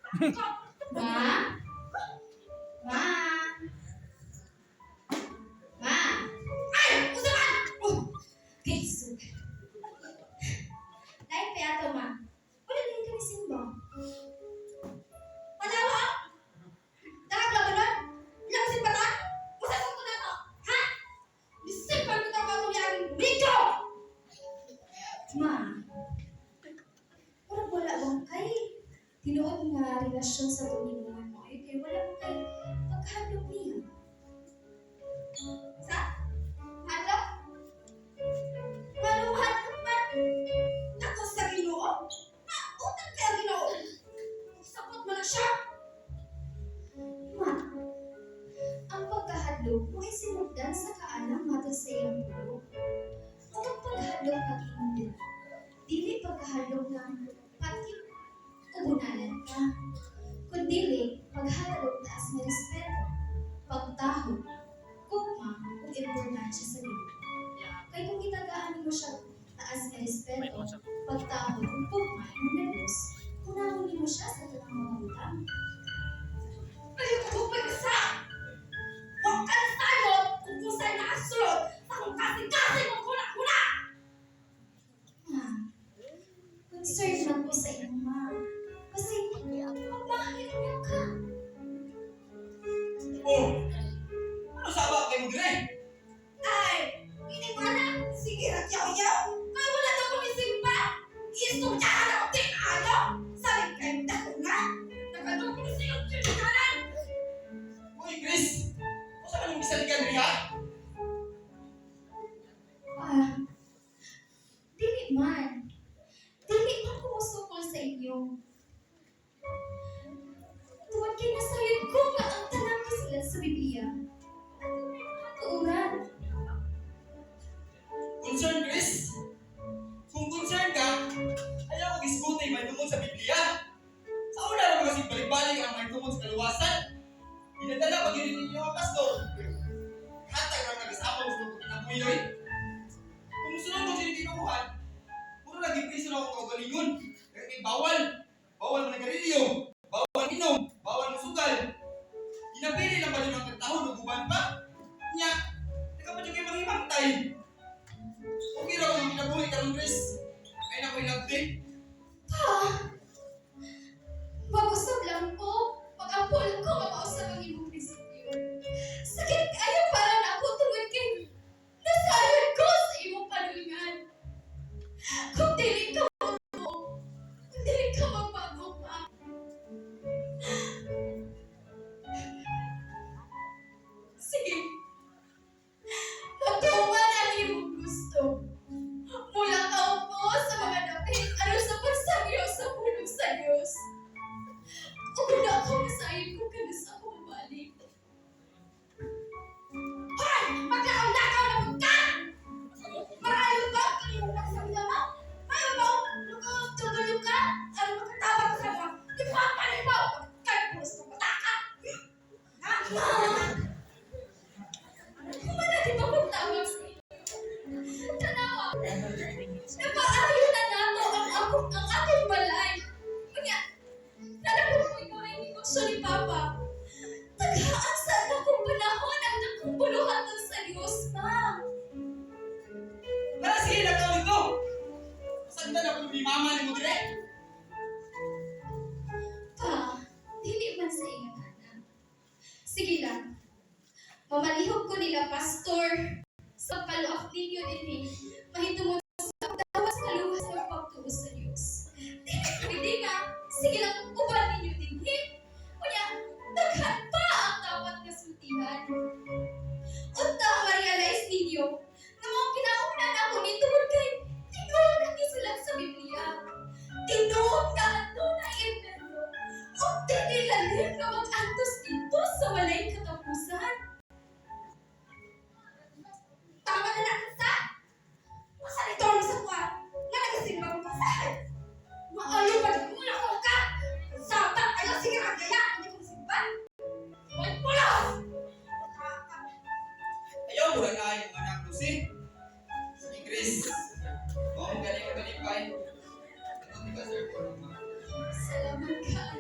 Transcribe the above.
Ma? Ma? Ma? Ay! Unsa man? Oh! Kaisog. Live pa ato, ma. Wala na yung kanisimba. Wala ba? Dahag lang ba nun? Wala kasi bata? Unsa sa ko na to? Ha? Bisipan ko ka itong yaging Rico! Ma, murag wala bang kay tinuod nga relasyon sa tuminungan mo ay kay wala bang kay pagkahadlok niya? Sa? Hadlok? Maluhadlok man? Ako sa Ginoo? Mautang kay ang Ginoo? Sapot mo na siya! Ma, ang pagkahadlok mo ay sinugdan sa kaalam matod sa iyang pulong. Ug ang pagkahadlok pag-ingon dira, dili pagkahadlok nga patik o bunalan ka, kundili paghatag og taas nga respeto, pagtahod, gugma ug importansya sa Ginoo. Kay kung gitagaan nimo siya taas nga respeto, pagtahod ug gugma, ingon na Diyos, kunahon nimo siya sa tanang mga butang. Ay, kung isa! Huwag ka na sayot kung kusay nakasulod sa kung kasing-kasing mong huna-huna! Ma, concerned man ko sa imo, ma. Kasi, magmahil niya ka. Oh! Ano saba kay mo dire? Ay, hindi ko alam. Sige, nagyaw-yaw. Kaya wala na akong isimba. Istoryahan ako, di maayo. Sabi kayo, dako nga. Nakadong ko sa iyong tinikanan. Uy, Chris! Unsa man imong gisaligan diri ha? Ah, dili man. Dili man ko musukol sa inyo. Tungod kay nasayod ko nga ang tanang kasulat sa Biblia. Adunay mga tuuran. Concern, Chris? Kung concern ka, ayaw ko gisguti may tungod sa Biblia. Sa una naman kasi balik-balik ang may tungod sa kaluwasan. Dinadala pag yun ninyo ang pastor. Hatag ang nag-asapang sa mga kinabuhi oy. Kung musunod ko sila tinuuhan, puro lagi priso na ako kaugalingon. Kaya bawal. Bawal managarilyo. Bawal inom. Bawal musugal. Ginapili lang ba yun ang kantahon o guban pa? Nya, nagkapadyo kayo manghimantay. Okay ra ko yung kinabuhi karon, Chris. Ay na ko ilabdi. Pa, mag-usap lang ko. Mag-ampo lang ko nga mausap ang imong prinsipyo. Sakit kayo para na ako tungod kay nasayod ko sa imong panulingan. Kung dili ka mo, kung dili ka magbago pa. Sige. Matuman ang imong gusto. Mulakaw ko sa mga dapit aron sa pagsangyo sa pulong sa Diyos. Ug na ako masayod kung kanus-a ako mabalik. Hoy! Maglakaw-lakaw na pud ka! Maayo ba ang imong pagsangyo mo? Maayo ba lugaw ka? Aron makatawag ka sa mga di pa mo! Kay pulos ng bata ka! Ha? Wala di ba pagtawag sa inyo? Tanawa! Napaayo na nato ang akong balay. Kanya, nalabog ko ikaw ay negosyo ni Papa. Taghaan sa akong panahon ang dakong buluhaton sa Diyos, ma. Tara sige, lakaw dito! Saan na ako ni mama ni mo dire? Pa, dili man sa iyong anak. Sige lang. Mamalihok ko nila, Pastor. Sa pagpaluak ninyo dinhi, mahitungod sa pagdawas kaluwas ng pagtuo sa Diyos. Dili pwede nga, sige lang uban ninyo dinhi. Kunya, daghan pa ang dapat nga sultihan. Unta ma-realize ninyo nga mao kinauna na ako ni tungod kay tinuod ang gisulat sa Biblia. Tinuod nga adunay impyerno. Ug dili lalim nga mag-antos dito sa walay katapusan. Tama na natin sa! Masa nito ang sa kuha? Nga nagasimba mo pasahan? Maayo ba di mo na ka? Sata kayo, sige kagaya! Hindi ko masimba! Hoy, pulos! Ayaw mo na yung anak ko si. Sige, Chris. Oo, galing ka kalipay. Ano di ba, sir? Salamat.